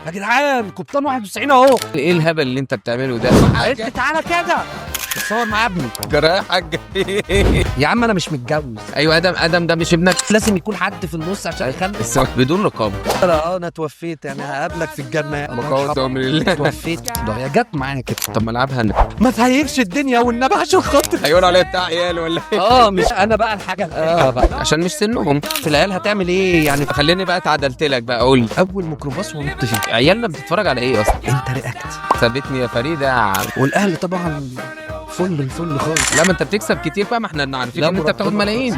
يا جدعان قبطان 91 اهو. ايه الهبل اللي انت بتعمله ده؟ انت تعالى كده اتصور مع ابني. جرايه يا حاج. يا عم انا مش متجوز. ايوه ادم، ادم ده مش ابنك؟ لازم يكون حد في النص عشان يخلف. بس بدون رقابه. انا اتوفيت يعني، هقابلك في الجنة. مقاومة امر الله. اتوفيت ده يا جت معايا كده. طب ما العبها انا. ما تهيجش الدنيا والنبي عشان خاطر. هيقولوا عليا بتاع عيال ولا ايه؟ اه مش انا بقى الحاجة بقى عشان مش سنهم. في العيال هتعمل ايه يعني؟ خليني بقى اتعدلت لك بقى، قول لي. اول ميكروباص ونط فيه. عيالنا بتتفرج على ايه اصلا؟ انت react. سابتني يا فريدة يا عم. والاهل طبعا فل الفل خالص. لا ما انت بتكسب كتير بقى، ما احنا عارفين لا ان انت بتاخد مرتبة. ملايين.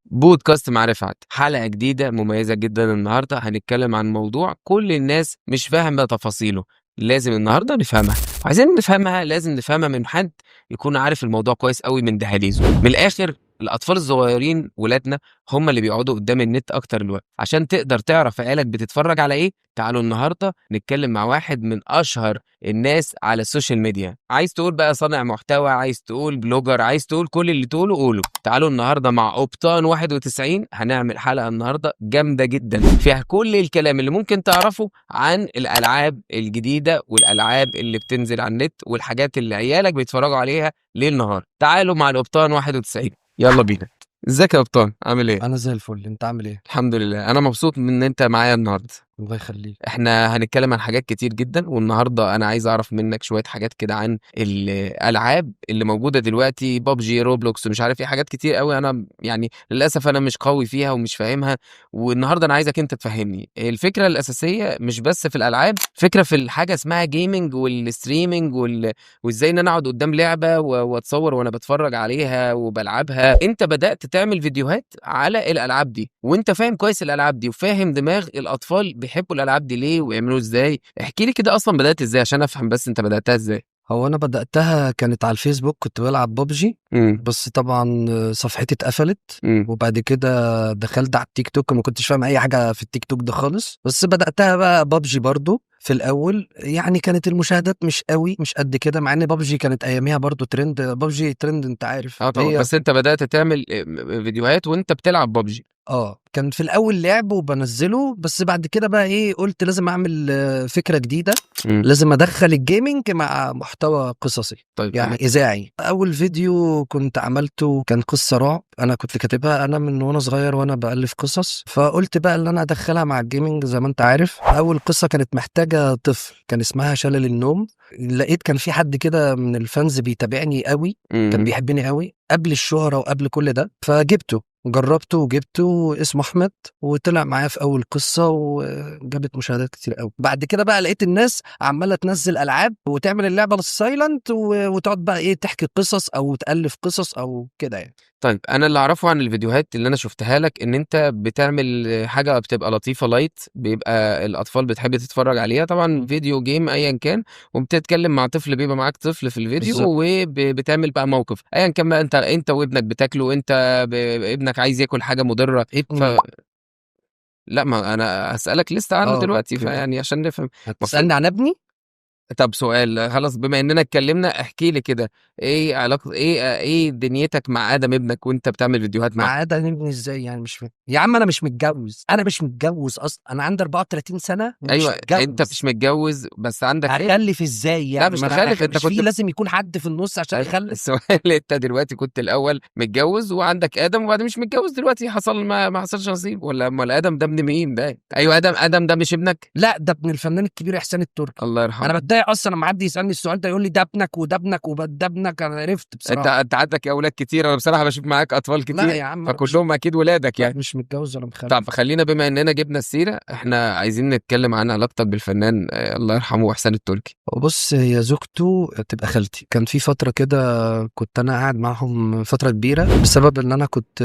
بودكاست مع رفعت، حلقة جديدة مميزة جدا. النهاردة هنتكلم عن موضوع كل الناس مش فاهمة تفاصيله، لازم النهاردة نفهمها. عايزين نفهمها، لازم نفهمها من حد يكون عارف الموضوع كويس قوي من دهاليزه. من الآخر الأطفال الصغيرين ولادنا هم اللي بيقعدوا قدام النت أكتر الوقت. عشان تقدر تعرف عيالك بتتفرج على إيه، تعالوا النهاردة نتكلم مع واحد من أشهر الناس على ال social media. عايز تقول بقى صانع محتوى، عايز تقول blogger، عايز تقول كل اللي تقوله قوله. تعالوا النهارده مع قبطان 91 هنعمل حلقة النهارده جامدة جدا فيها كل الكلام اللي ممكن تعرفه عن الالعاب الجديدة والالعاب اللي بتنزل على النت والحاجات اللي عيالك بيتفرجوا عليها ليل نهار. تعالوا مع القبطان 91، يلا بينا. ازيك يا قبطان، عامل ايه؟ انا زي الفل، انت عامل ايه؟ الحمد لله، انا مبسوط من ان انت معايا النهارده. الله يخليك. احنا هنتكلم عن حاجات كتير جدا، والنهارده انا عايز اعرف منك شوية حاجات كده عن الالعاب اللي موجودة دلوقتي، بابجي، روبلوكس، مش عارف ايه، حاجات كتير قوي انا يعني للاسف انا مش قوي فيها ومش فاهمها، والنهارده انا عايزك انت تفهمني الفكرة الاساسية، مش بس في الالعاب، فكرة في الحاجة اسمها gaming وال streaming وازاي ان انا اقعد قدام لعبه واتصور وانا بتفرج عليها وبلعبها. انت بدات تعمل فيديوهات على الالعاب دي، وانت فاهم كويس الالعاب دي وفاهم دماغ الاطفال بيحبوا الالعاب دي ليه ويعملوه ازاي. احكي لي كده اصلا بدات ازاي عشان افهم بس انت بداتها ازاي. هو انا بداتها كانت على الفيسبوك، كنت بلعب بابجي، بس طبعا صفحتي اتقفلت. وبعد كده دخلت على التيك توك، ما كنتش فاهم اي حاجة في التيك توك ده خالص، بس بداتها بقى بابجي برضو في الاول. يعني كانت المشاهدات مش قوي، مش قد كده، مع ان بابجي كانت اياميها برضو ترند. بابجي ترند انت عارف. اه طبعا. بس انت بدات تعمل فيديوهات وانت بتلعب بابجي؟ اه كان في الاول لعب وبنزله، بس بعد كده بقى ايه، قلت لازم اعمل فكرة جديدة. لازم ادخل ال gaming مع محتوى قصصي. طيب يعني اذاعي. اول فيديو كنت عملته كان قصة رعب، انا كنت كاتبها انا من وانا صغير وانا بالف قصص، فقلت بقى ان انا ادخلها مع ال gaming زي ما انت عارف. اول قصة كانت محتاجه طفل، كان اسمها شلل النوم. لقيت كان في حد كده من ال fans بيتابعني قوي، كان بيحبني قوي قبل الشهرة وقبل كل ده، فجبته جربته وجبته، اسمه احمد، وطلع معايا في اول قصة وجابت مشاهدات كتير قوي. بعد كده بقى لقيت الناس عماله تنزل العاب وتعمل اللعبة ال silent وتقعد بقى ايه تحكي قصص او تالف قصص او كده يعني. طيب انا اللي اعرفه عن الفيديوهات اللي انا شفتها لك ان انت بتعمل حاجة بتبقى لطيفة light، بيبقى الاطفال بتحب تتفرج عليها، طبعا video game ايا كان، وبتتكلم مع طفل، بيبقى معاك طفل في الفيديو وبتعمل بقى موقف ايا كان بقى، انت وابنك بتاكله، انت ابنك عايز ياكل حاجة مضرة. ابني؟ لا ما انا هسالك لسه عنه دلوقتي، فيعني عشان نفهم. هتسالني عن ابني؟ طب سؤال خلاص، بما اننا اتكلمنا احكي لي كده ايه علاقة ايه دنيتك مع ادم ابنك وانت بتعمل فيديوهات معاه؟ مع ادم ابني ازاي يعني؟ مش فاهم يا عم، انا مش متجوز، انا مش متجوز اصلا، انا عندي 34 سنة ومش ايوه متجوز. انت مش متجوز بس عندك ايه؟ هخلف ازاي يعني؟ لا مش ما أنا تخلف، انت مش كنت في لازم يكون حد في النص عشان أيوة. اخلف. السؤال انت دلوقتي كنت الاول متجوز وعندك ادم، وبعدين مش متجوز دلوقتي، حصل ما حصلش نصيب ولا امال ادم ده ابن مين ده؟ ايوه ادم ده مش ابنك؟ لا ده ابن الفنان الكبير احسان التركي. الله يرحمه. انا بتضايق اصلا لما حد يسالني السؤال ده، يقول لي ده ابنك وده ابنك وده ابنك، انا عرفت بصراحة. انت عندك اولاد كتير، انا بصراحة بشوف معاك اطفال كتير. لا يا عم، فكلهم اكيد ولادك يعني. مش متجوز ولا مخلف. طب خلينا بما اننا جبنا السيرة، احنا عايزين نتكلم عن علاقتك بالفنان الله يرحمه احسان التركي. بص، هي زوجته تبقى خالتي. كان في فترة كده كنت انا قاعد معاهم فترة كبيرة بسبب ان انا كنت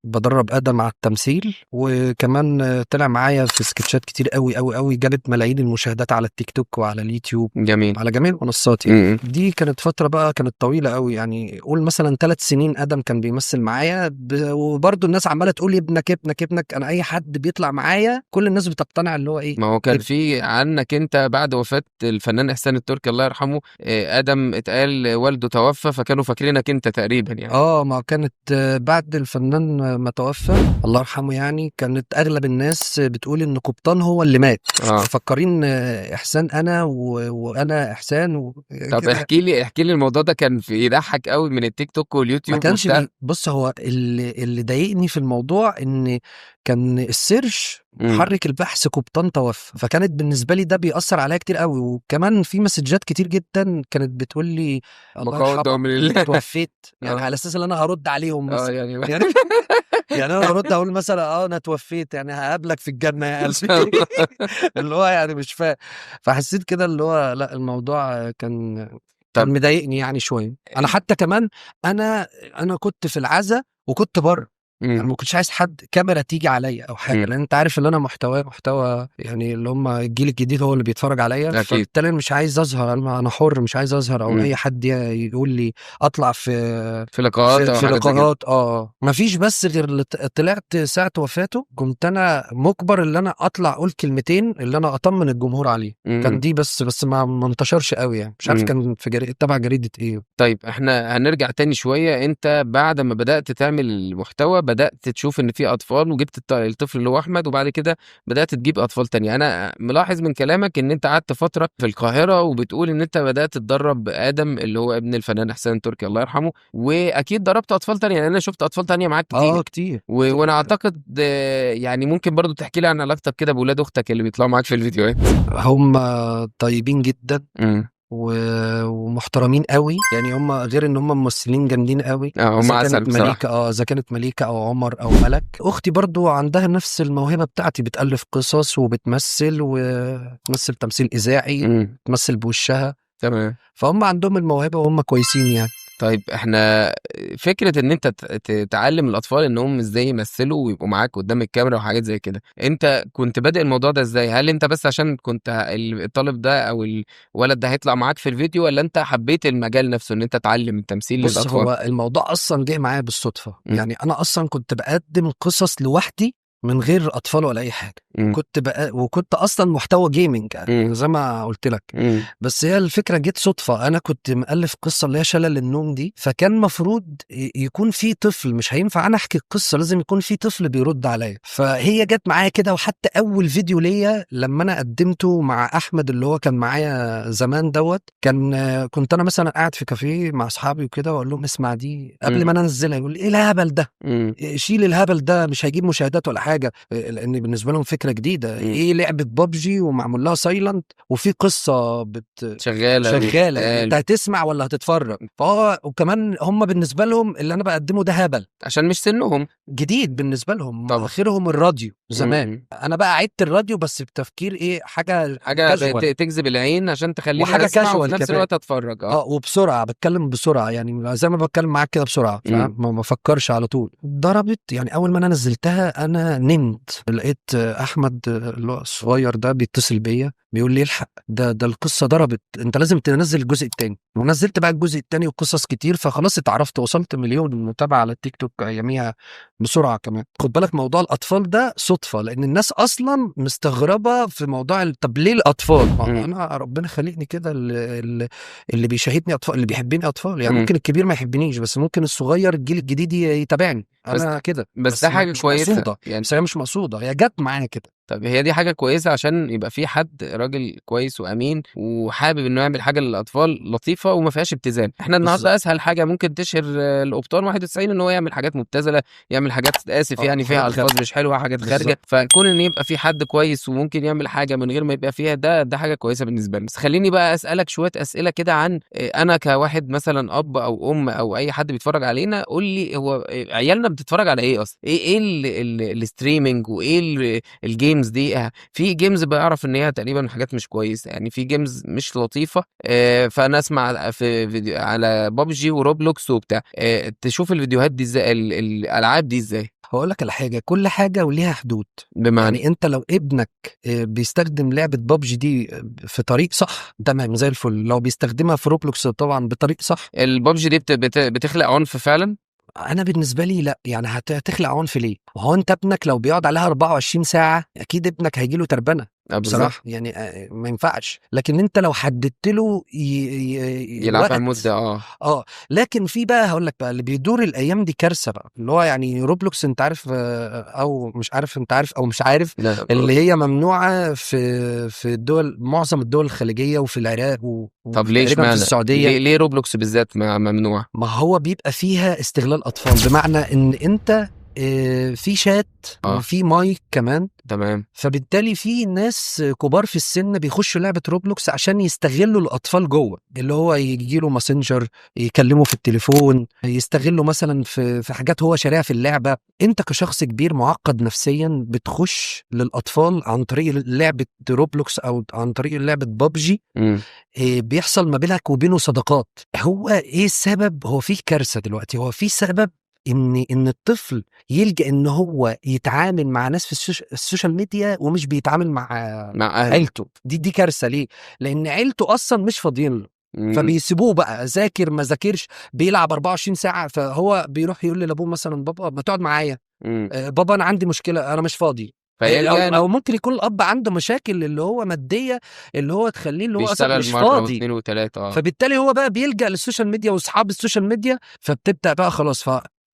بدرب ادم على التمثيل، وكمان طلع معايا في سكتشات كتير قوي قوي قوي، جابت ملايين المشاهدات على التيك توك وعلى اليوتيوب. اليوتيوب. جميل. على جميع المنصات يعني. مم. دي كانت فترة بقى كانت طويلة قوي، يعني قول مثلا 3 سنين ادم كان بيمثل معايا وبرضه الناس عماله تقول ابنك ابنك ابنك. انا اي حد بيطلع معايا كل الناس بتقتنع اللي هو ايه. ما هو كان ابن. في عنك انت بعد وفاة الفنان احسان التركي الله يرحمه، ادم اتقال والده توفى، فكانوا فاكرينك انت تقريبا يعني. ما كانت بعد الفنان ما توفى الله يرحمه، يعني كانت اغلب الناس بتقول ان قبطان هو اللي مات. مفكرين احسان انا وانا احسان طب وكده. احكي لي الموضوع ده كان في يضحك قوي من التيك توك ما واليوتيوب كانش وبتاع. بص، هو اللي ضايقني في الموضوع ان كان ال search محرك البحث قبطان توفى، فكانت بالنسبة لي ده بيأثر عليا كتير قوي. وكمان في مسجات كتير جدا كانت بتقول لي الله مقاومة يرحمك من الله. توفيت، يعني على اساس ان انا هرد عليهم مثلا. يعني انا هرد اقول مثلا انا توفيت، يعني هقابلك في الجنة يا قلبي. اللي هو يعني مش فاهم. فحسيت كده اللي هو لا، الموضوع كان مضايقني يعني شوية. انا حتى كمان انا كنت في العزا وكنت بره، يعني ما كنتش عايز حد كاميرا تيجي عليا او حاجة، لان انت عارف ان انا محتوى يعني اللي هم الجيل الجديد هو اللي بيتفرج عليا. فبالتالي مش عايز اظهر، انا حر مش عايز اظهر او اي حد يقول لي اطلع في في لقاءات في, او في حاجات زي كده. لقاءات. ما فيش، بس غير اللي طلعت ساعة وفاته كنت انا مجبر ان انا اطلع اقول كلمتين اللي انا اطمن الجمهور عليه. كان دي بس ما انتشرش قوي يعني، مش عارف كان في جريدة تبع جريدة ايه. طيب احنا هنرجع تاني شوية. انت بعد ما بدأت تعمل المحتوى بدأت تشوف ان في اطفال، وجبت الطفل اللي هو احمد، وبعد كده بدأت تجيب اطفال تانية. انا ملاحظ من كلامك ان انت قعدت فترة في القاهرة، وبتقول ان انت بدأت تدرب ادم اللي هو ابن الفنان احسان تركي الله يرحمه، واكيد دربت اطفال تانية، يعني انا شفت اطفال تانية معاك كتير. كتير. وانا اعتقد يعني ممكن برضو تحكي لي عن علاقتك كده بولاد اختك اللي بيطلعوا معاك في الفيديوهات. هم طيبين جدا ومحترمين قوي، يعني هم غير ان هم ممثلين جامدين قوي. هم اذا عسل كانت بصراحة. مليكة اذا كانت مليكة او عمر او ملك. اختي برضو عندها نفس الموهبة بتاعتي، بتألف قصص وبتمثل، وتمثل تمثيل اذاعي، تمثل بوشها. فهم عندهم الموهبة وهم كويسين يعني. طيب احنا فكرة ان انت تعلم الاطفال انهم ازاي يمثلوا ويبقوا معاك قدام الكاميرا وحاجات زي كده، انت كنت بادئ الموضوع ده ازاي؟ هل انت بس عشان كنت الطالب ده او الولد ده هيطلع معاك في الفيديو، ولا انت حبيت المجال نفسه ان انت تعلم التمثيل بص، للاطفال؟ هو الموضوع اصلا جه معايا بالصدفة. يعني انا اصلا كنت بقدم قصص لوحدي من غير اطفال ولا اي حاجة. كنت بقى وكنت اصلا محتوى gaming زي ما قلت لك. بس هي الفكرة جت صدفة. انا كنت مؤلف قصة اللي هي شلل النوم دي، فكان مفروض يكون في طفل، مش هينفع انا احكي القصة، لازم يكون في طفل بيرد عليا. فهي جت معايا كده. وحتى اول فيديو ليا لما انا قدمته مع احمد اللي هو كان معايا زمان دوت، كنت انا مثلا قاعد في كافيه مع اصحابي وكده، واقول لهم اسمع دي قبل ما انا انزلها، يقول لي ايه الهبل ده؟ شيل الهبل ده، مش هيجيب مشاهدات ولا حاجة، لان بالنسبة لهم فكرة جديدة. ايه لعبه بابجي ومعمول لها silent وفي قصة شغالة شغاله، يعني انت بتتقال. هتسمع ولا هتتفرج؟ فهو وكمان هم بالنسبة لهم اللي انا بقدمه ده هبل عشان مش سنهم، جديد بالنسبة لهم. اخرهم الراديو زمان. انا بقى عدت الراديو بس بتفكير ايه، حاجة حاجة كاجوال. تجذب العين عشان تخليني وحاجه اسمع وفي كاجوال نفس كمان. الوقت اتفرج. وبسرعه، بتكلم بسرعه، يعني زي ما بتكلم معاك كده بسرعه، فاهم؟ ما بفكرش على طول. ضربت يعني، اول ما انا نزلتها انا نمت، لقيت احمد اللي هو الصغير ده بيتصل بيا بيقول لي الحق، ده القصة ضربت، انت لازم تنزل الجزء الثاني. ونزلت بقى الجزء الثاني وقصص كتير، فخلاص اتعرفت، وصلت مليون متابعه على التيك توك اياميها بسرعة. كمان خد بالك موضوع الاطفال ده صدفه، لان الناس اصلا مستغربه في موضوع طب ليه الاطفال؟ ما انا ربنا خلقني كده، اللي بيشاهدني اطفال، اللي بيحبني اطفال يعني. ممكن الكبير ما يحبنيش، بس ممكن الصغير الجيل الجديد يتابعني. انا كده. بس ده حاجة مش كويسة مقصوده يعني. بس هي مش مقصوده، هي جت معايا كده. طب هي دي حاجة كويسة عشان يبقى في حد راجل كويس وأمين وحابب إنه يعمل حاجة للأطفال لطيفة وما فيهاش ابتذال. احنا النهاردة أسهل حاجة ممكن تشهر القبطان 91 إن هو يعمل حاجات مبتذلة، يعمل حاجات آسف يعني فيها حاجات ألفاظ خارجة. مش حلوة، حاجات خارجة. فكون إن يبقى في حد كويس وممكن يعمل حاجة من غير ما يبقى فيها ده حاجة كويسة بالنسبة لنا. بس خليني بقى أسألك شوية أسئلة كده عن أنا كواحد مثلا أب أو أم أو أي حد بيتفرج علينا، قول لي هو عيالنا بتتفرج على إيه أصلا؟ إيه ال streaming وإيه ال games games دي، في games بعرف ان هي تقريبا حاجات مش كويسة، يعني في games مش لطيفة. فانا اسمع في فيديو على PUBG و Roblox وبتاع، تشوف الفيديوهات دي ازاي، الالعاب دي ازاي؟ هقول لك على حاجة، كل حاجة وليها حدود. بمعنى يعني انت لو ابنك بيستخدم لعبه بابجي دي في طريق صح، تمام زي الفل. لو بيستخدمها في Roblox طبعا بطريق صح. البابجي دي بتخلق عنف فعلا؟ انا بالنسبة لي لا، يعني هتخلق عنف ليه؟ وهو انت ابنك لو بيقعد عليها 24 ساعة اكيد ابنك هيجي له تربنه. بالظبط. بصراحة يعني ما ينفعش. لكن انت لو حددت له يلعبها وقت المدة. لكن في بقى هقول لك بقى اللي بيدور الايام دي كارثة بقى، اللي هو يعني Roblox، انت عارف او مش عارف، انت عارف او مش عارف، لا اللي هي ممنوعة في الدول، معظم الدول الخليجية وفي العراق طب ليه؟ وتقريبا في اشمعنى السعودية. ليه Roblox بالذات ممنوع؟ ما هو بيبقى فيها استغلال اطفال، بمعنى ان انت في شات وفي مايك كمان. تمام. فبالتالي في ناس كبار في السن بيخشوا لعبة Roblox عشان يستغلوا الأطفال جوه، اللي هو يجي له Messenger، يكلمه في التليفون، يستغلوا مثلا في حاجات هو شاريها في اللعبة. انت كشخص كبير معقد نفسيا بتخش للأطفال عن طريق لعبة Roblox أو عن طريق لعبة بابجي. بيحصل ما بينك وبينه صداقات. هو ايه السبب؟ هو في كارثة دلوقتي، هو في سبب ان الطفل يلجأ ان هو يتعامل مع ناس في ال social media ومش بيتعامل مع مع اهله. عيلته. دي كارثة. ليه؟ لان عيلته اصلا مش فاضيين له، فبيسيبوه بقى ذاكر ما ذاكرش، بيلعب 24 ساعة. فهو بيروح يقول لابوه مثلا بابا ما تقعد معايا، بابا انا عندي مشكلة، انا مش فاضي. فيلجأ او ممكن يكون الاب عنده مشاكل اللي هو مادية، اللي هو تخليه اللي هو اصلا بيشتغل مش مرة فاضي، واثنين وثلاثة. فبالتالي هو بقى بيلجأ لل social media واصحاب ال social media. فبتبدأ بقى خلاص، ف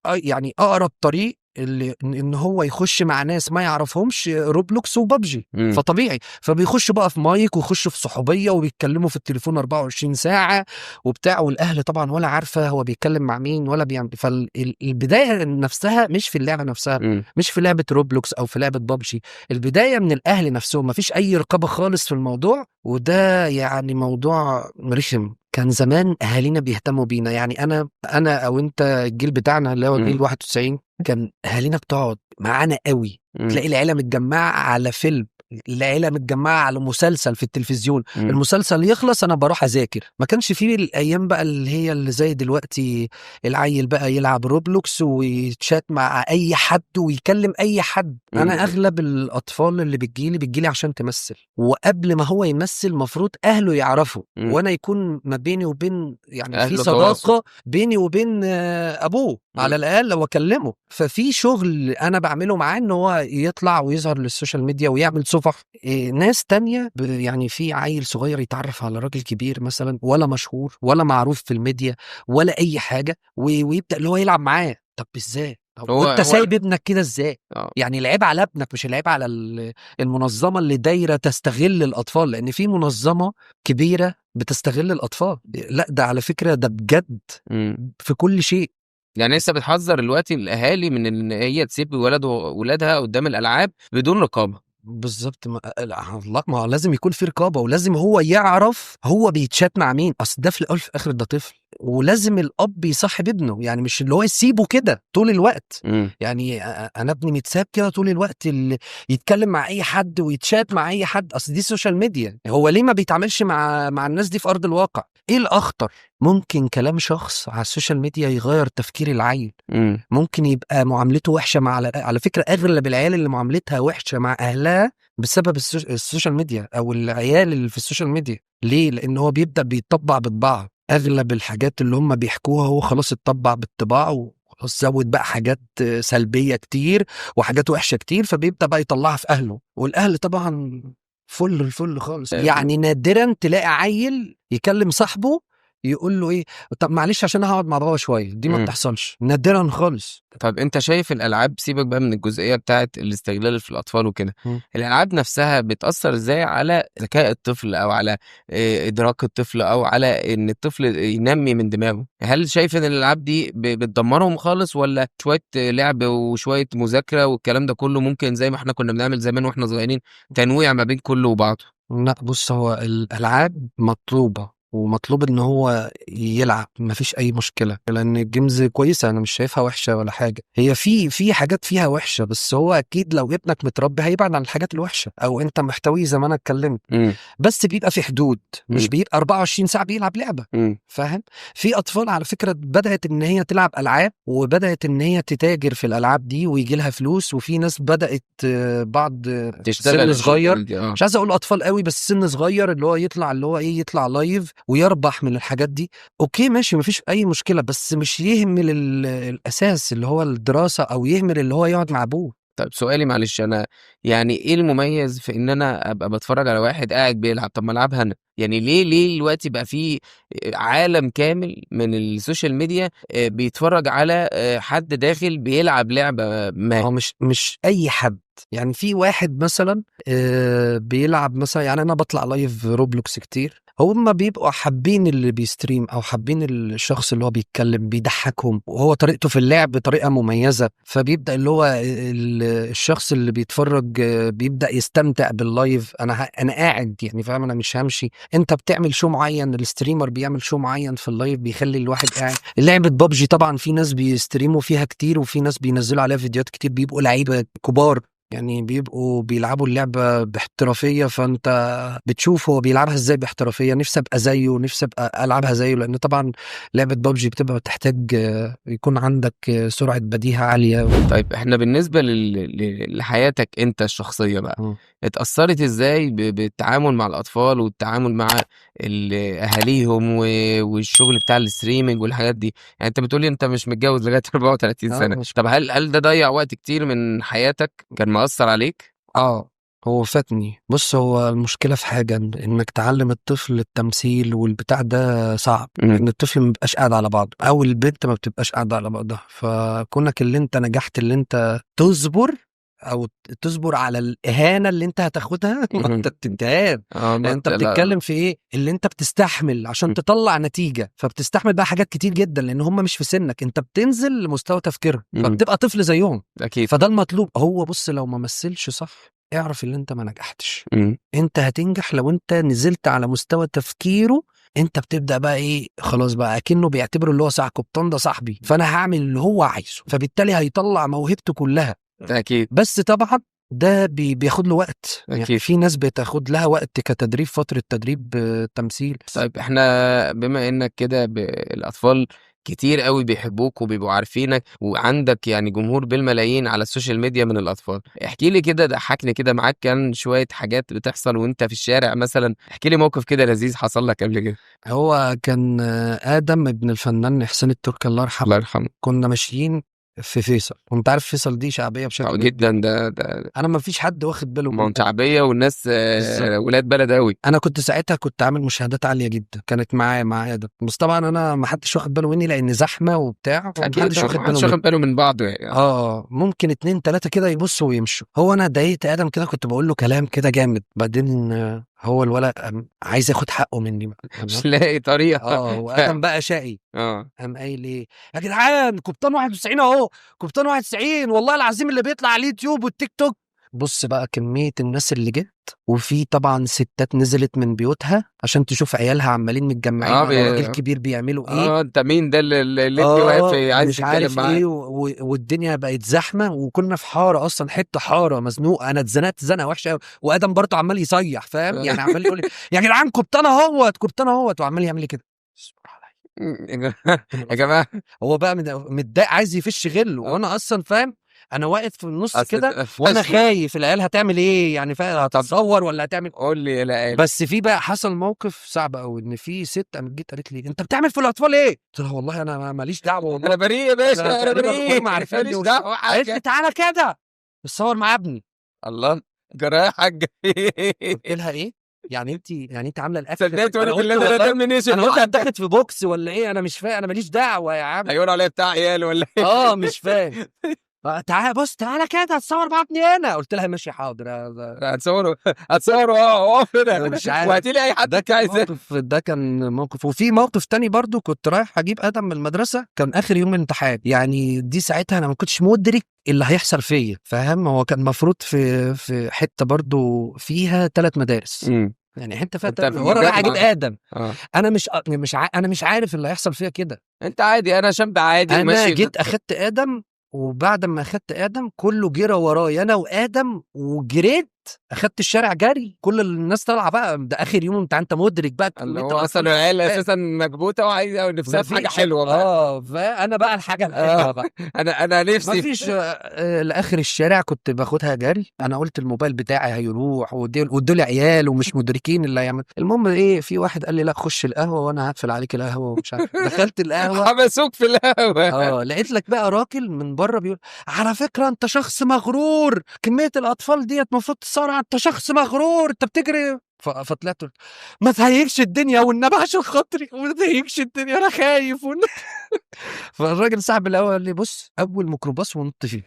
يعني اقرب طريق اللي ان هو يخش مع ناس ما يعرفهمش Roblox و PUBG. فطبيعي فبيخشوا بقى في مايك ويخشوا في صحوبيه وبيتكلموا في التليفون 24 ساعة وبتاع، والاهل طبعا ولا عارفه هو بيتكلم مع مين ولا بيعمل. فالبدايه نفسها مش في اللعبة نفسها، مش في لعبه Roblox او في لعبه بابجي، البداية من الاهل نفسهم، مفيش اي رقابه خالص في الموضوع. وده يعني موضوع رخم. كان زمان اهالينا بيهتموا بينا، يعني انا او انت الجيل بتاعنا اللي هو جيل 91، كان اهالينا بتقعد معانا قوي. تلاقي العيلة متجمعه على فيلم، العيلة متجمعه على مسلسل في التلفزيون. المسلسل يخلص انا بروح اذاكر. ما كانش فيه الايام بقى اللي هي اللي زي دلوقتي، العيل بقى يلعب Roblox ويتشات مع اي حد ويكلم اي حد. انا اغلب الاطفال اللي بتجيلي عشان تمثل، وقبل ما هو يمثل مفروض اهله يعرفوا، وانا يكون ما بيني وبين يعني في أهله صداقه تواصل. بيني وبين ابوه على الاقل لو اكلمه. ففي شغل انا بعمله معاه ان هو يطلع ويظهر لل social media ويعمل صفح. ناس تانية يعني في عيل صغير يتعرف على راجل كبير مثلا، ولا مشهور ولا معروف في الميديا ولا اي حاجة، ويبدا اللي هو يلعب معاه. طب ازاي؟ طب وانت سايب ابنك كده ازاي؟ يعني العيب على ابنك، مش العيب على المنظمة اللي دايرة تستغل الاطفال، لان في منظمة كبيرة بتستغل الاطفال. لا ده على فكرة ده بجد في كل شيء. يعني لسه بتحذر دلوقتي الاهالي من ان هي تسيب ولادها قدام الالعاب بدون رقابه. بالظبط. ما لا، ما هو لازم يكون في رقابه، ولازم هو يعرف هو بيتشات مع مين، اصل ده في الاول في الاخر ده طفل، ولازم الاب يصاحب ابنه، يعني مش اللي هو يسيبه كده طول الوقت. يعني انا ابني متساب كده طول الوقت، اللي يتكلم مع اي حد ويتشات مع اي حد، اصل دي social media، هو ليه ما بيتعاملش مع الناس دي في ارض الواقع؟ ايه الاخطر؟ ممكن كلام شخص على ال social media يغير تفكير العيل. ممكن يبقى معاملته وحشة مع، على فكرة اغلب العيال اللي معاملتها وحشة مع اهلها بسبب ال social media او العيال اللي في ال social media. ليه؟ لان هو بيبدا بيطبع بطباعه، اغلب الحاجات اللي هم بيحكوها هو خلاص اتطبع بالطباع، وخلاص زود بقى حاجات سلبية كتير وحاجات وحشة كتير، فبيبدا بقى يطلعها في اهله، والاهل طبعا فل الفل خالص. يعني نادرا تلاقي عيل يكلم صاحبه يقول له ايه، طب معلش عشان هقعد مع بابا شوية، دي ما بتحصلش نادرا خالص. طب انت شايف الالعاب، سيبك بقى من الجزئية بتاعه الاستغلال في الاطفال وكده، الالعاب نفسها بتاثر ازاي على ذكاء الطفل او على ادراك الطفل او على ان الطفل ينمي من دماغه؟ هل شايف ان الالعاب دي بتدمرهم خالص، ولا شوية لعب وشوية مذاكرة والكلام ده كله ممكن زي ما احنا كنا بنعمل زمان واحنا صغيرين، تنويع ما بين كله وبعضه؟ لا بص، هو الالعاب مطلوبه ومطلوب ان هو يلعب، مفيش اي مشكلة، لان ال games كويسة، انا مش شايفها وحشة ولا حاجة. هي في حاجات فيها وحشة، بس هو اكيد لو ابنك متربي هيبعد عن الحاجات الوحشة، او انت محتويه زي ما انا اتكلمت. بس بيبقى في حدود، مش بيبقى 24 ساعة بيلعب لعبه. فاهم؟ في اطفال على فكرة بدات ان هي تلعب العاب، وبدات ان هي تتاجر في الالعاب دي ويجي لها فلوس، وفي ناس بدات بعض تشتغل سن صغير، دي. مش عايز اقول اطفال قوي، بس سن صغير اللي هو يطلع اللي هو ايه، يطلع live ويربح من الحاجات دي. okay ماشي، مفيش اي مشكلة، بس مش يهمل الاساس اللي هو الدراسة، او يهمل اللي هو يقعد مع ابوه. طيب سؤالي معلش، انا يعني ايه المميز في ان انا ابقى بتفرج على واحد قاعد بيلعب؟ طب ما العبها انا. يعني ليه دلوقتي بقى في عالم كامل من ال social media بيتفرج على حد داخل بيلعب لعبة ما؟ هو مش اي حد، يعني في واحد مثلا بيلعب مثلا، يعني انا بطلع live Roblox كتير، هم بيبقوا حابين اللي بي stream او حابين الشخص اللي هو بيتكلم بيضحكهم، وهو طريقته في اللعب طريقة مميزة، فبيبدأ اللي هو الشخص اللي بيتفرج بيبدأ يستمتع بال live. انا قاعد يعني فاهم، انا مش همشي. انت بتعمل show معين، ال streamer بيعمل show معين في ال live بيخلي الواحد قاعد. لعبة بابجي طبعا في ناس بي stream وا فيها كتير، وفي ناس بينزلوا عليها فيديوهات كتير، بيبقوا لعيبة كبار يعني، بيبقوا بيلعبوا اللعبة باحترافية، فانت بتشوف هو بيلعبها ازاي باحترافية، نفسي ابقى زيه، نفسي ابقى العبها زيه. لان طبعا لعبة بابجي بتبقى بتحتاج يكون عندك سرعة بديهة عالية. طيب احنا بالنسبة لحياتك انت الشخصية بقى، اتأثرت ازاي بالتعامل مع الأطفال والتعامل مع أهاليهم والشغل بتاع ال streaming والحاجات دي؟ يعني انت بتقولي انت مش متجوز لغاية 34 سنة. مش طب هل ده ضيع وقت كتير من حياتك؟ كان مأثر عليك؟ هو فاتني. بص، هو المشكلة في حاجة، إنك تعلم الطفل التمثيل والبتاع ده صعب، إن الطفل ما بيبقاش قاعد على بعضه، أو البنت ما بتبقاش قاعدة على بعضها. فكونك اللي أنت نجحت، اللي أنت تصبر أو تصبر على الإهانة اللي أنت هتاخدها، ما أنت بتتهان. ما أنت بتتكلم في إيه؟ اللي أنت بتستحمل عشان تطلع نتيجة، فبتستحمل بقى حاجات كتير جدا، لأن هم مش في سنك، أنت بتنزل لمستوى تفكيرهم، فبتبقى طفل زيهم. فده المطلوب. هو بص، لو ما مثلش صح، اعرف ان انت ما نجحتش. انت هتنجح لو انت نزلت على مستوى تفكيره. انت بتبدأ بقى ايه، خلاص بقى اكنه بيعتبره اللي هو صاحب قبطان، ده صاحبي، فانا هعمل اللي هو عايزه، فبالتالي هيطلع موهبته كلها. بس طبعا ده بياخد له وقت. يعني في ناس بتاخد لها وقت كتدريب، فترة تدريب تمثيل. طيب احنا بما انك كده الاطفال كتير قوي بيحبوك وبيبقوا عارفينك، وعندك يعني جمهور بالملايين على ال social media من الأطفال، احكي لي كده، ضحكني كده معاك، كان شوية حاجات بتحصل وانت في الشارع مثلا، احكي لي موقف كده لذيذ حصل لك قبل كده. هو كان آدم ابن الفنان حسين التركي الله يرحمه. الله يرحمه. كنا ماشيين في فيصل، وانت عارف فيصل دي شعبية بشكل جدا، ده انا ما فيش حد واخد باله منها، شعبية والناس ولاد بلد قوي. انا كنت ساعتها عامل مشاهدات عالية جدا، كانت معايا ده، بس طبعا انا ما حدش واخد باله مني لان زحمة وبتاع، ما حدش واخد باله من بعضه يعني. ممكن 2 3 كده يبصوا ويمشوا. هو انا ضايقت ادم كده، كنت بقول له كلام كده جامد، بعدين هو الولد عايز ياخد حقه مني بقى، مش لاقي طريقه. وادم بقى شقي، قام قايل ايه يا جدعان، قبطان 91 اهو، قبطان 91 والله العظيم اللي بيطلع على اليوتيوب والتيك توك. بص بقى كمية الناس اللي جت، وفي طبعا ستات نزلت من بيوتها عشان تشوف عيالها عمالين متجمعين على راجل كبير بيعملوا ايه. انت مين ده اللي ابني واقف عايز مش عارف ايه، والدنيا بقت زحمة، وكنا في حارة اصلا، حتة حارة مزنوقه، انا اتزنقت زنقه وحشة قوي، وادم برضه عمال يصيح فاهم يعني، عمال يقول يا جدعان قبطان اهوت، قبطان اهوت، وعمال يعمل كده. اصبر عليا يا جماعة. هو بقى متضايق عايز يفش غله، وانا اصلا فاهم انا واقف في النص كده وانا خايف العيال هتعمل ايه يعني، فاهم هتتصور ولا هتعمل، قول لي العيال. بس في بقى حصل موقف صعب قوي، ان في ست قامت جت قالت لي انت بتعمل في الاطفال ايه؟ قلت لها والله انا ماليش دعوه، والله انا بريء يا باشا، انا بريء، ماليش دعوه. قالت لي تعالى كده اتصور مع ابني. الله جرايه يا حاجة. قلت لها ايه؟ يعني انت عامله الاكل؟ صدقت وانا بالله ده من ايه؟ انا قلت اتاخد في بوكس ولا ايه؟ انا مش فاهم، انا ماليش دعوه يا عم. هيقولوا عليا بتاع عيال ولا ايه؟ مش فاهم. تعالى بص، تعالى كده هتصور مع ابني هنا. قلت لها ماشي حاضر، هتصوره اقف هنا، مش عارف، وهاتي لي اي حد عايز. ده كان موقف. وفي موقف تاني برضو، كنت رايح اجيب ادم من المدرسة، كان اخر يوم امتحان يعني، دي ساعتها انا ما كنتش مدرك اللي هيحصل فيا فاهم. هو كان المفروض في حتة برضو فيها 3 مدارس، يعني حتة فيها أنت تلج في ورا رايح مجال اجيب ادم. انا مش مش ع... انا مش عارف اللي هيحصل فيها كده. انت عادي، انا شاب عادي انا وماشي. جيت اخدت ادم، وبعد ما اخدت ادم كله جرى ورايا انا وادم، وجريت اخدت الشارع جري، كل الناس طالعه بقى، ده اخر يوم، انت مدرك بقى اللي كمية هو الأطفال. اصلا العيال اساسا مكبوته وعايزه نفسها في حاجة مفيش. حلوة بقى. فانا بقى الحاجة الحلوة بقى انا نفسي مفيش. لاخر الشارع كنت باخدها جري. انا قلت الموبايل بتاعي هيروح، ودول عيال ومش مدركين اللي هيعمل. المهم ايه، في واحد قال لي لا خش القهوة وانا هقفل عليك القهوة ومش عارف. دخلت القهوة، حبسوك في القهوة. لقيت لك بقى راجل من بره بيقول على فكرة انت شخص مغرور، كمية الاطفال ديت المفروض تسرع، انت شخص مغرور، انت بتجري. فطلعت قلت ما تهيجش الدنيا والنبي عشان خاطري، وما تهيجش الدنيا انا خايف والنبي. فالراجل صاحب القهوة قال لي بص اول ميكروباص ونط فيه.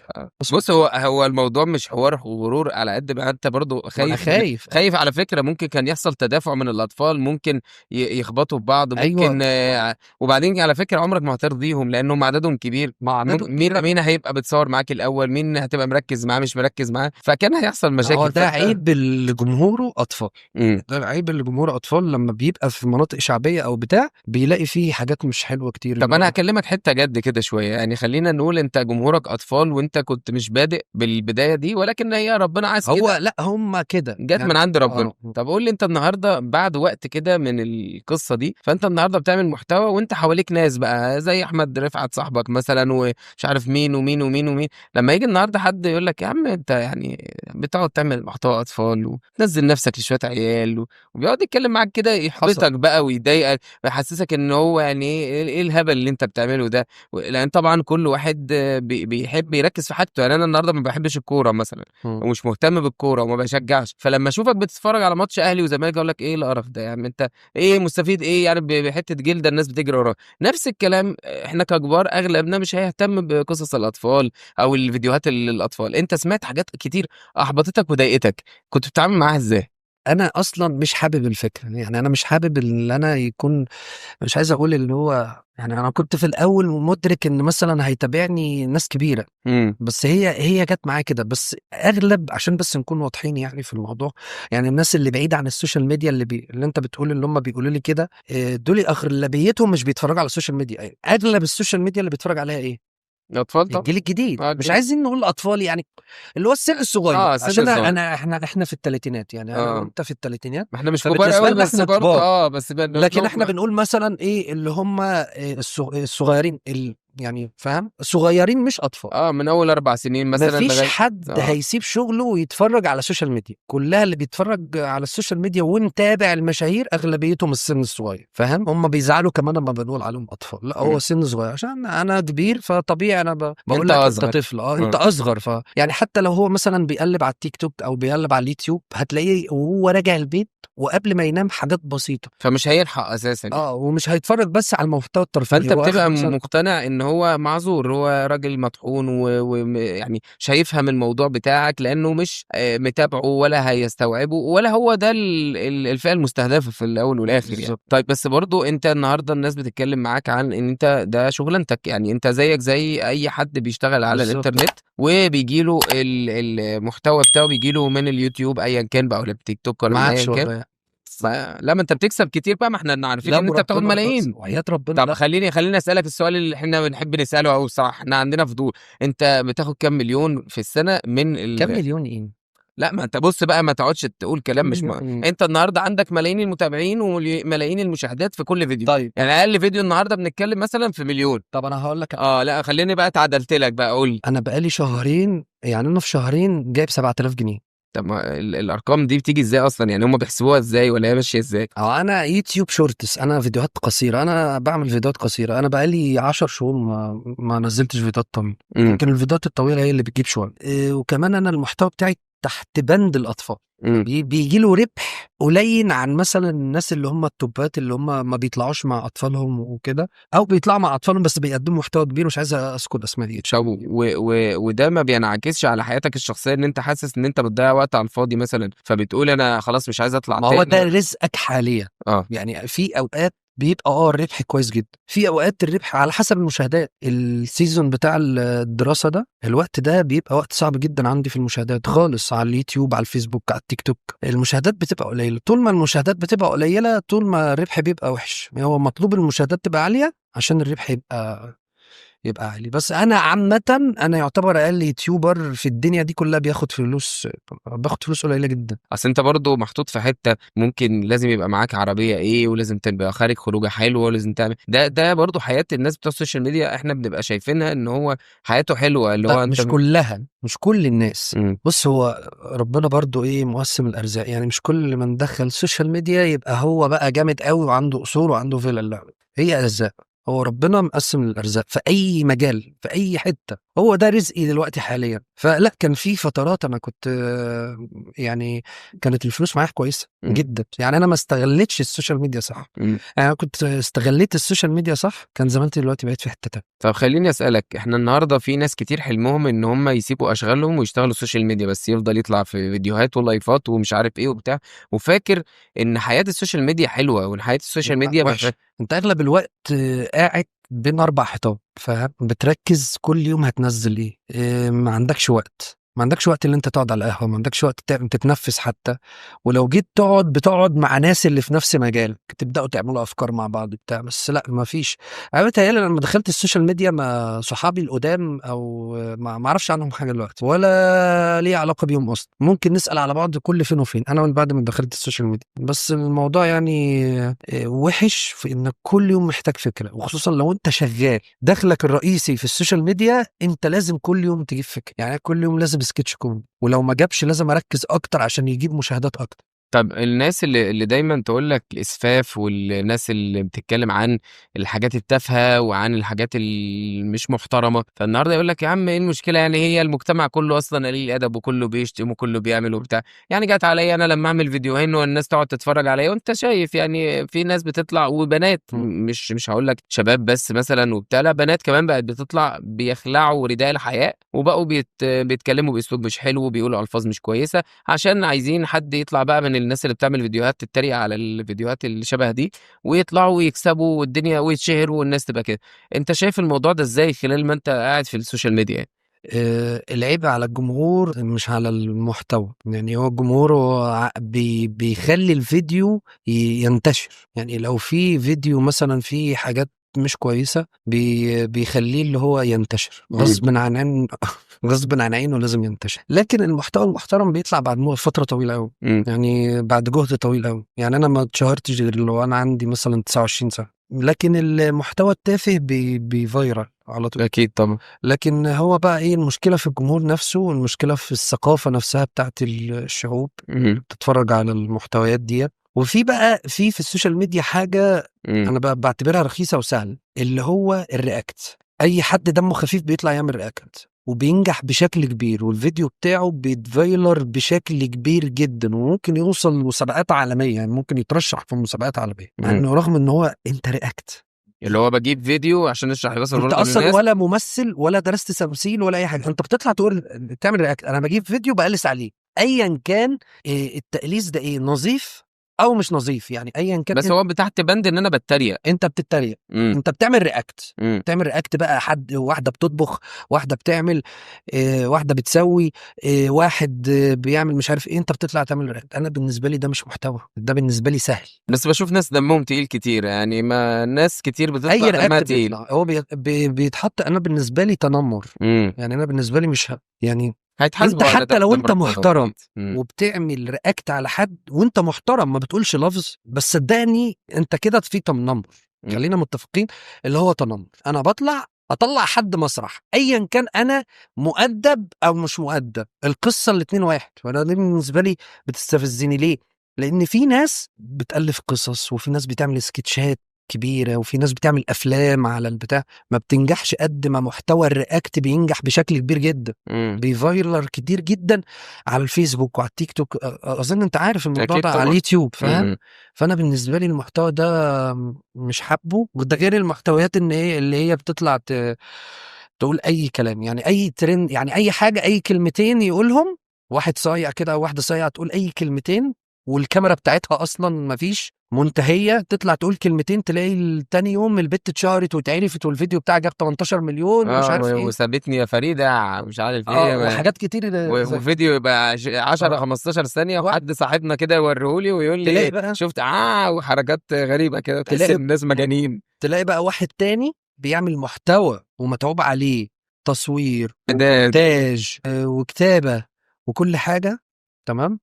بص هو الموضوع مش حوار غرور على قد ما انت برضو ما انا خايف. خايف. خايف على فكرة، ممكن كان يحصل تدافع من الاطفال، ممكن يخبطوا في بعض، ممكن. أيوة. وبعدين على فكرة عمرك ما هترضيهم لانهم عددهم كبير. مع عددهم كبير. مين هيبقى بتصور معاك الاول، مين هتبقى مركز معاه مش مركز معاه، فكان هيحصل مشاكل. هو ده عيب اللي جمهوره اطفال. ده العيب اللي جمهوره اطفال، لما بيبقى في مناطق شعبية او بتاع بيلاقي فيه حاجات مش حلوة كتير. طب انا هكلمك حتة جد كده شوية، يعني خلينا نقول انت جمهورك اطفال وانت كنت مش بادئ بالبداية دي، ولكن هي ربنا عايز هو كده، لا هم كده جت يعني من عند ربنا. طب قول لي انت النهارده بعد وقت كده من القصة دي، فانت النهارده بتعمل محتوى وانت حواليك ناس بقى زي احمد رفعت صاحبك مثلا ومش عارف مين ومين ومين ومين، لما يجي النهارده حد يقول لك يا عم انت يعني بتقعد تعمل محتوى اطفال وتنزل نفسك لشويه عيال وبيقعد يتكلم معاك كده يحبطك بقى ويضايقك ويحسسك ان هو يعني ايه الهبل اللي انت بتعمله ده، لان طبعا كل واحد بيحب يركز في حاجته. يعني انا النهارده ما بحبش الكورة مثلا ومش مهتم بالكورة وما بشجعش، فلما اشوفك بتتفرج على ماتش اهلي وزمالك اقول لك ايه القرف ده يا عم، انت ايه مستفيد ايه يعني بحته جلده الناس بتجري وراك. نفس الكلام احنا ككبار اغلبنا مش هيهتم بقصص الاطفال او الفيديوهات للاطفال. انت سمعت حاجات كتير احبطتك وضايقتك، كنت بتتعامل معاها ازاي؟ انا اصلا مش حابب الفكرة، يعني انا مش حابب ان انا يكون، مش عايز اقول اللي هو يعني انا كنت في الاول مدرك ان مثلا هيتابعني ناس كبيرة، بس هي جت معايا كده. بس اغلب، عشان بس نكون واضحين يعني في الموضوع، يعني الناس اللي بعيدة عن ال social media اللي انت بتقول اللي هم بيقولوا لي كده، دول اغلبيتهم مش بيتفرجوا على ال social media. يعني اغلب ال social media اللي بيتفرج عليها ايه؟ الاطفال طبعا، الجيل الجديد. مش عايزين نقول اطفال، يعني اللي هو السن الصغير. السن عشان الصغير. انا احنا في الثلاثينات، يعني انا وانت في الثلاثينات، ما احنا مش كبار فبالنسبة قوي لنا بس احنا برضه كبار. بس لكن احنا بنقول مثلا ايه اللي هم الصغيرين يعني فاهم، صغيرين مش اطفال. من اول 4 سنين مثلا مفيش حد هيسيب شغله ويتفرج على ال social media. كلها اللي بيتفرج على ال social media ومتابع المشاهير اغلبيتهم السن الصغير، فاهم؟ هم بيزعلوا كمان لما بنقول عليهم اطفال. لا هو سن صغير، عشان انا كبير فطبيعي انا بقول لك انت طفل، انت اصغر. يعني حتى لو هو مثلا بيقلب على التيك توك او بيقلب على اليوتيوب، هتلاقيه وهو راجع البيت وقبل ما ينام حاجات بسيطة، فمش هيلحق اساسا. ومش هيتفرج بس على المحتوى الترفيهي. فانت بتبقى مقتنع ان هو معذور، هو راجل مطحون ويعني مش هيفهم الموضوع بتاعك لانه مش متابعه ولا هيستوعبه، ولا هو ده الفئة المستهدفة في الاول والاخر يعني. طيب بس برضو انت النهارده الناس بتتكلم معاك عن ان انت ده شغلانتك، يعني انت زيك زي اي حد بيشتغل على الانترنت وبيجي له المحتوى بتاعه، بيجي له من اليوتيوب ايا كان بقى، ولا التيك توك ولا من ايا كان. لا ما انت بتكسب كتير بقى، ما احنا عارفين ان انت بتاخد ملايين وحياة ربنا. طب خليني اسالك السؤال اللي احنا بنحب نساله قوي بصراحة، احنا عندنا فضول، انت بتاخد كام مليون في السنة من كام مليون ايه؟ لا ما انت بص بقى، ما تقعدش تقول كلام مش انت النهارده عندك ملايين المتابعين وملايين المشاهدات في كل فيديو. طيب يعني اقل فيديو النهارده بنتكلم مثلا في مليون. طب انا هقول لك لا خليني بقى اتعدلت لك بقى، قول. انا بقالي شهرين، يعني انا في شهرين جايب 7000 جنيه. طب الارقام دي بتيجي ازاي اصلا؟ يعني هم بيحسبوها ازاي ولا هي ماشية ازاي؟ انا يوتيوب Shorts، انا فيديوهات قصيرة، انا بعمل فيديوهات قصيرة. انا بقالي 10 شهور ما نزلتش فيديوهات طويلة. يمكن الفيديوهات الطويلة هي اللي بتجيب شوية. وكمان انا المحتوى بتاعي تحت بند الاطفال، بيجي له ربح قليل عن مثلا الناس اللي هم التوبات اللي هم ما بيطلعوش مع اطفالهم وكده، او بيطلعوا مع اطفالهم بس بيقدموا محتوى كبير. مش عايز اذكر اسماء دي. وده ما بينعكسش على حياتك الشخصية ان انت حاسس ان انت بتضيع وقت على الفاضي مثلا، فبتقول انا خلاص مش عايز اطلع ما هو ده رزقك حاليا. يعني في اوقات بيبقى الربح كويس جدا. في اوقات الربح على حسب المشاهدات. ال season بتاع الدراسة ده، الوقت ده بيبقى وقت صعب جدا عندي في المشاهدات خالص، على اليوتيوب، على الفيسبوك، على التيك توك، المشاهدات بتبقى قليله. طول ما المشاهدات بتبقى قليله طول ما الربح بيبقى وحش. هو مطلوب المشاهدات تبقى عالية عشان الربح يبقى عالي. بس انا عامة انا يعتبر اقل YouTuber في الدنيا دي كلها بياخد فلوس، باخد فلوس قليله جدا. اصل انت برضو محطوط في حتة، ممكن لازم يبقى معاك عربية ايه، ولازم تبقى خارج خروجه حلوه، ولازم تعمل ده برضو حياة الناس بتوع ال social media احنا بنبقى شايفينها ان هو حياته حلوه، اللي هو لا انت مش كلها، مش كل الناس. بص، هو ربنا برضو ايه مقسم الارزاق، يعني مش كل من دخل social media يبقى هو بقى جامد قوي وعنده قصور وعنده فيلا. لا، هي ارزاق، هو ربنا مقسم الارزاق في اي مجال في اي حته. هو ده رزقي دلوقتي حاليا. فلا، كان في فترات انا كنت يعني كانت الفلوس معايا كويسة جدا، يعني انا ما استغلتش ال social media صح. يعني انا كنت استغليت ال social media صح كان زمان دلوقتي بقيت في حتة تانية. طب خليني اسالك، احنا النهارده في ناس كتير حلمهم ان هم يسيبوا اشغالهم ويشتغلوا ال social media، بس يفضل يطلع في فيديوهات ولايفات ومش عارف ايه وبتاع، وفاكر ان حياة ال social media حلوة وان حياة ال social media وحش. انت اغلب الوقت قاعد بين اربع حيطان، فبتركز كل يوم هتنزل ايه، ما عندكش وقت، ما عندكش وقت اللي انت تقعد على القهوه، ما عندكش وقت تتنفس حتى. ولو جيت تقعد بتقعد مع ناس اللي في نفس مجالك، تبداوا تعملوا افكار مع بعض بتاع بس لا ما فيش. انا بتهيألي لما دخلت ال social media ما صحابي القدام او ما اعرفش عنهم حاجة دلوقتي ولا ليه علاقة بيهم اصلا. ممكن نسال على بعض كل فين وفين، انا من بعد ما دخلت ال social media. بس الموضوع يعني وحش في انك كل يوم محتاج فكره، وخصوصا لو انت شغال دخلك الرئيسي في ال social media، انت لازم كل يوم تجيب فكره. يعني كل يوم لازم سكتش كوميدي، ولو ما جابش لازم اركز اكتر عشان يجيب مشاهدات اكتر. طب الناس اللي دايما تقول لك الاسفاف، والناس اللي بتتكلم عن الحاجات التافهة وعن الحاجات اللي مش محترمه، فالنهارده يقول لك يا عم ايه المشكلة، يعني هي المجتمع كله اصلا قليل ادب وكله بيشتم وكله بيعمل وبتاع، يعني جت عليا انا لما اعمل فيديوهين والناس تقعد تتفرج عليا؟ وانت شايف يعني في ناس بتطلع وبنات، مش هقول لك شباب بس مثلا وبتاع، لا بنات كمان بقت بتطلع بيخلعوا رداء الحياء وبقوا بيتكلموا باسلوب مش حلو وبيقولوا الفاظ مش كويسة، عشان عايزين حد يطلع بقى من الناس اللي بتعمل فيديوهات تتريق على الفيديوهات اللي شبه دي، ويطلعوا ويكسبوا والدنيا ويتشهروا والناس تبقى كده. انت شايف الموضوع ده ازاي خلال ما انت قاعد في ال social media يعني؟ العيب على الجمهور مش على المحتوى. يعني هو الجمهور هو بيخلي الفيديو ينتشر. يعني لو في فيديو مثلا فيه حاجات مش كويسة بيخليه اللي هو ينتشر غصب عن عين غصب عن عينه لازم ينتشر. لكن المحتوى المحترم بيطلع بعد فترة طويلة قوي، يعني بعد جهد طويل قوي. يعني انا ما اتشهرتش غير لو انا عندي مثلا 29 سنة، لكن المحتوى التافه بي viral على طول. اكيد طبعا. لكن هو بقى ايه المشكلة؟ في الجمهور نفسه، والمشكلة في الثقافة نفسها بتاعت الشعوب بتتفرج على المحتويات دي. وفي بقى في ال social media حاجة انا بقى بعتبرها رخيصة وسهلة، اللي هو ال react. اي حد دمه خفيف بيطلع يعمل react وبينجح بشكل كبير، والفيديو بتاعه بيت viral بشكل كبير جدا، وممكن يوصل لمسابقات عالمية، يعني ممكن يترشح في مسابقات عالمية، مع انه رغم ان هو انت react، اللي هو بجيب فيديو عشان اشرح بس انت اصلا ولا ممثل ولا درست تمثيل ولا اي حاجة، انت بتطلع تقول تعمل react. انا بجيب فيديو بقلس عليه ايا كان إيه التقليص ده، ايه نظيف او مش نظيف، يعني ايا كان، بس هو تحت بند ان انا بتريق. انت بتتريق، انت بتعمل react. بتعمل react بقى، حد واحدة بتطبخ، واحدة بتعمل واحدة بتسوي واحد بيعمل مش عارف ايه، انت بتطلع تعمل react. انا بالنسبة لي ده مش محتوى، ده بالنسبة لي سهل. بس بشوف ناس دمهم تقيل كتير، يعني ما ناس كتير بتطلع اي دمها react تقيل. بيطلع هو بيتحط. انا بالنسبة لي تنمر. يعني انا بالنسبة لي مش يعني هيتحاسبوا انت على حتى ده لو قدام انت ربنا. محترم وبتعمل react على حد وانت محترم ما بتقولش لفظ، بس صدقني انت كده في تنمر. خلينا متفقين اللي هو تنمر. انا بطلع اطلع حد مسرح ايا كان انا مؤدب او مش مؤدب، القصة الاتنين واحد. وانا دي بالنسبة لي بتستفزني. ليه؟ لان في ناس بتالف قصص، وفي ناس بتعمل سكتشات كبيرة، وفي ناس بتعمل افلام على البتاع، ما بتنجحش قد ما محتوى ال react بينجح بشكل كبير جدا. بي viral كتير جدا على الفيسبوك وعلى التيك توك. اظن انت عارف الموضوع أكيد ده على طبعاً. اليوتيوب، فاهم؟ فانا بالنسبة لي المحتوى ده مش حابه، وده غير المحتويات ان ايه اللي هي بتطلع تقول اي كلام، يعني اي ترند، يعني اي حاجة، اي كلمتين يقولهم واحد صايع كده او واحدة صايعه تقول اي كلمتين، والكاميرا بتاعتها اصلا مفيش. منتهية، تطلع تقول كلمتين تلاقي تاني يوم البت اتشهرت واتعرفت والفيديو بتاعها جاب 18 مليون ومش عارف ايه. وسابتني يا فريدة مش عارف ايه وحاجات كتير وفيديو يبقى 10 15 ثانية، وحد صاحبنا كده يوريهولي ويقول لي بقى شفت وحركات غريبة كده، تحس ان الناس مجانين. تلاقي بقى واحد تاني بيعمل محتوى ومتعوب عليه، تصوير ومونتاج وكتابه وكل حاجة تمام،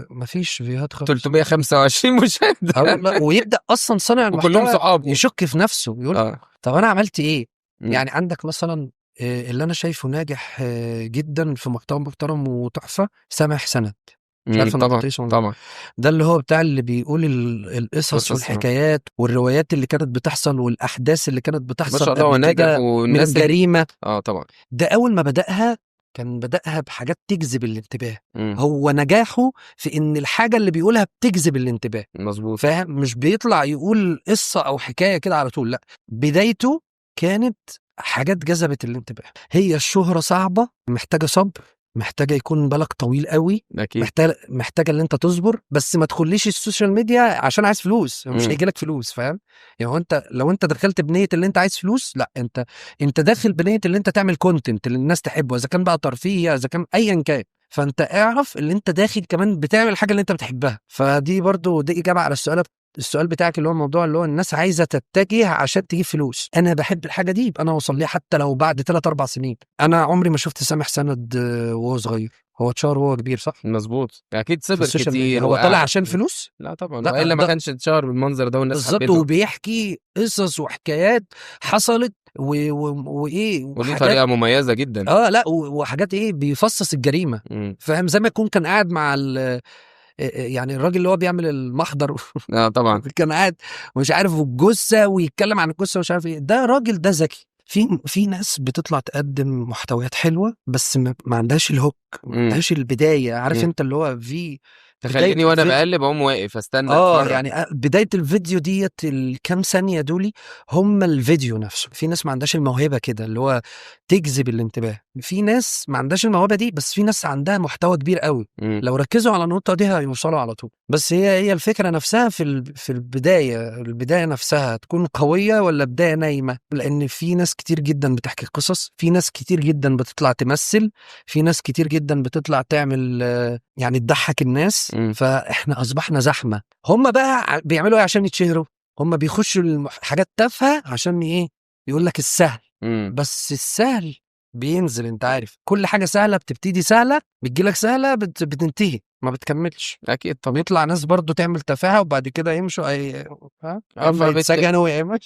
مفيش فيديوهات خالص، 325 مشاهده. ويبدا اصلا صانع المحتوى وكلهم صحابه يشك في نفسه، يقول طب انا عملت ايه؟ يعني عندك مثلا اللي انا شايفه ناجح جدا في محتوى محترم وتحفه، سامح سند، مش عارف. طبعا طبعا، ده اللي هو بتاع اللي بيقول القصص والحكايات والروايات اللي كانت بتحصل والاحداث اللي كانت بتحصل. ما شاء الله هو ناجح والناس من الجريمة. طبعا ده اول ما بداها كان بدأها بحاجات تجذب الانتباه. هو نجاحه في ان الحاجة اللي بيقولها بتجذب الانتباه. مظبوط. فاهم؟ مش بيطلع يقول قصة او حكاية كده على طول، لا، بدايته كانت حاجات جذبت الانتباه. هي الشهرة صعبة، محتاجة صبر، محتاجة يكون بالك طويل قوي. أكيد. محتاجة ان انت تصبر، بس ما تخليش ال social media عشان عايز فلوس، مش هيجي لك فلوس. فاهم؟ يعني هو انت لو انت دخلت بنية اللي انت عايز فلوس، لا، انت داخل بنية اللي انت تعمل content اللي الناس تحبه، اذا كان بقى ترفيه، اذا كان ايا كان. فانت اعرف اللي انت داخل كمان بتعمل الحاجة اللي انت بتحبها. فدي برضو دي اجابة على السؤال بتاعك، اللي هو الموضوع اللي هو الناس عايزه تتجه عشان تجيب فلوس. انا بحب الحاجة دي، يبقى انا اوصل ليها حتى لو بعد 3-4 سنين. انا عمري ما شفت سامح سند وهو صغير، هو اتشهر وهو كبير، صح؟ مظبوط، اكيد صبر كتير. هو طلع عشان فلوس؟ لا طبعا، والا ما كانش اتشهر بالمنظر ده والناس بالظبط. وبيحكي قصص وحكايات حصلت وايه، وليه طريقه مميزة جدا. لا، وحاجات ايه، بيفصص الجريمة. فاهم؟ زي ما يكون كان قاعد مع يعني الراجل اللي هو بيعمل المحضر. طبعا كان قاعد ومش عارف الجثة ويتكلم عن الجثة ومش عارف ايه. ده راجل ده ذكي. في ناس بتطلع تقدم محتويات حلوة، بس ما عندهاش ال hook، ما عندهاش البداية. عارف انت اللي هو في تخليني وانا بقلب اقوم واقف استنى. يعني بداية الفيديو ديت الكام ثانية دولي هم الفيديو نفسه. في ناس ما عندهاش الموهبة كده اللي هو تجذب الانتباه، في ناس ما عندهاش الموهبة دي، بس في ناس عندها محتوى كبير قوي. لو ركزوا على النقطة دي هيوصلوا على طول. بس هي الفكرة نفسها في البداية، البداية نفسها تكون قوية ولا بداية نايمة؟ لان في ناس كتير جدا بتحكي قصص، في ناس كتير جدا بتطلع تمثل، في ناس كتير جدا بتطلع تعمل يعني تضحك الناس. فاحنا اصبحنا زحمة. هم بقى بيعملوا ايه عشان يتشهروا؟ هم بيخشوا حاجات تافهة عشان ايه؟ يقول لك السهل. بس السهل بينزل، انت عارف، كل حاجة سهلة بتبتدي سهلة، بتجيلك سهلة، بتنتهي، ما بتكملش. اكيد. طب يطلع ناس برضو تعمل تفاهه وبعد كده يمشوا اما يتسجنوا يا اما.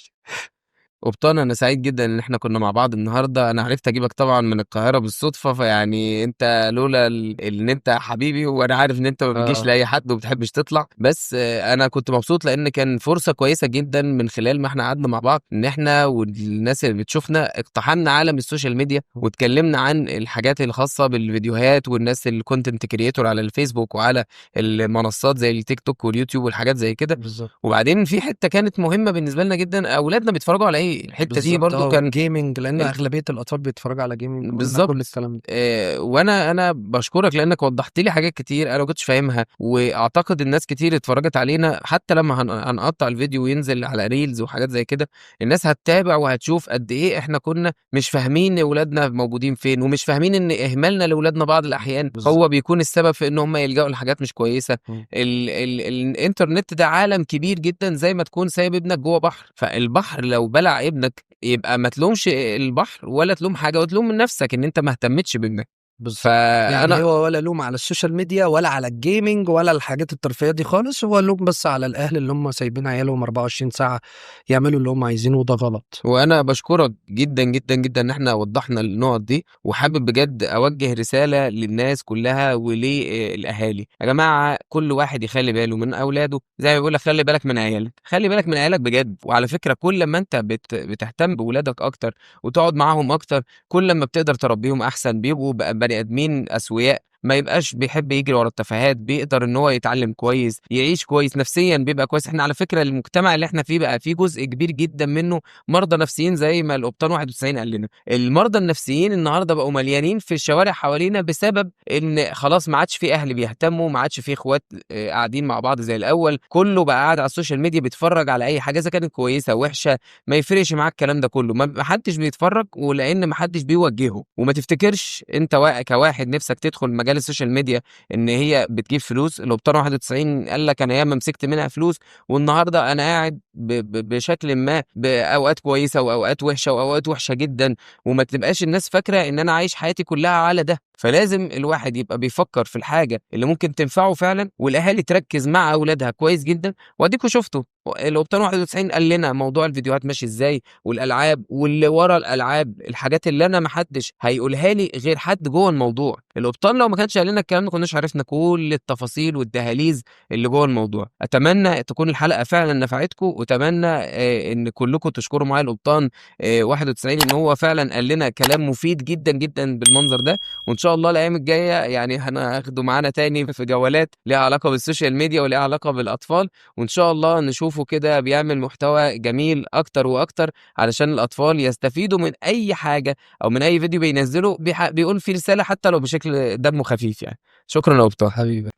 قبطان، انا سعيد جدا ان احنا كنا مع بعض النهارده. انا عرفت اجيبك طبعا من القاهرة بالصدفة، فيعني انت لولا ان انت حبيبي، وانا عارف ان انت ما بتجيش لاي حد وما بتحبش تطلع، بس انا كنت مبسوط لان كان فرصة كويسة جدا من خلال ما احنا قعدنا مع بعض ان احنا والناس اللي بتشوفنا اقتحمنا عالم ال social media واتكلمنا عن الحاجات الخاصة بالفيديوهات والناس ال content creator على الفيسبوك وعلى المنصات زي التيك توك واليوتيوب والحاجات زي كده. بالظبط. وبعدين في حتة كانت مهمة بالنسبة لنا جدا، اولادنا بيتفرجوا على ايه؟ الحتة دي برضو كان gaming، لان اغلبية الاطفال بيتفرجوا على gaming. بالظبط، كل الكلام ده. وانا بشكرك لانك وضحت لي حاجات كتير انا ما كنتش فاهمها، واعتقد الناس كتير اتفرجت علينا. حتى لما هنقطع الفيديو وينزل على reels وحاجات زي كده، الناس هتتابع وهتشوف قد ايه احنا كنا مش فاهمين اولادنا موجودين فين، ومش فاهمين ان اهمالنا لاولادنا بعض الاحيان بالزبط. هو بيكون السبب في ان هم يلجأوا لحاجات مش كويسة. الانترنت ده عالم كبير جدا، زي ما تكون سايب ابنك جوه بحر، فالبحر لو بلع ابنك يبقى ما تلومش البحر ولا تلوم حاجة، وتلوم من نفسك ان انت ما اهتمتش بابنك. بالظبط. يعني هو ولا لوم على ال social media ولا على ال gaming ولا الحاجات الترفيهية دي خالص، هو لوم بس على الاهل اللي هم سايبين عيالهم 24 ساعة يعملوا اللي هم عايزينه، وده غلط. وانا بشكرك جدا جدا جدا ان احنا وضحنا النقط دي، وحابب بجد اوجه رسالة للناس كلها وللاهالي. يا جماعة كل واحد يخلي باله من اولاده، زي ما بيقول لك خلي بالك من عيالك، خلي بالك من عيالك بجد. وعلى فكرة كل ما انت بتهتم باولادك اكتر وتقعد معاهم اكتر، كل ما بتقدر تربيهم احسن، بيبقوا بني ادمين اسوياء، ما يبقاش بيحب يجري ورا التفاهات، بيقدر ان هو يتعلم كويس، يعيش كويس نفسيا، بيبقى كويس. احنا على فكرة المجتمع اللي احنا فيه بقى فيه جزء كبير جدا منه مرضى نفسيين، زي ما القبطان 91 قال لنا. المرضى النفسيين النهارده بقوا مليانين في الشوارع حوالينا، بسبب ان خلاص ما عادش في اهل بيهتموا، ما عادش في اخوات قاعدين مع بعض زي الاول، كله بقى قاعد على ال social media بيتفرج على اي حاجة، اذا كانت كويسة وحشة ما يفرقش معاك الكلام ده كله، ما حدش بيتفرج، ولان ما حدش بيوجهه. وما تفتكرش انت كواحد نفسك تدخل مجال ال social media ان هي بتجيب فلوس. القبطان 91 قال لك انا ياما مسكت منها فلوس، والنهارده انا قاعد بشكل ما باوقات كويسة واوقات وحشة واوقات وحشة جدا، وما تبقاش الناس فاكره ان انا عايش حياتي كلها على ده. فلازم الواحد يبقى بيفكر في الحاجة اللي ممكن تنفعه فعلا، والاهالي تركز مع اولادها كويس جدا. واديكوا شفتوا القبطان 91 قال لنا موضوع الفيديوهات ماشي ازاي، والالعاب واللي ورا الالعاب، الحاجات اللي انا ما حدش هيقولها لي غير حد جوه الموضوع. القبطان لو ما كانش قال لنا الكلام ده ما كناش عرفنا كل التفاصيل والدهاليز اللي جوه الموضوع. اتمنى تكون الحلقة فعلا نفعتكم، واتمنى ان كلكم تشكروا معايا القبطان 91 ان هو فعلا قال لنا كلام مفيد جدا جدا بالمنظر ده. وان شاء الله الايام الجاية يعني هناخده معانا تاني في جولات ليها علاقة بال social media وليها علاقة بالاطفال، وان شاء الله نشوفه كده بيعمل محتوى جميل اكتر واكتر، علشان الاطفال يستفيدوا من اي حاجة او من اي فيديو بينزله بيقول فيه رسالة، حتى لو بشكل دمه خفيف يعني. شكرا يا قبطان حبيبي.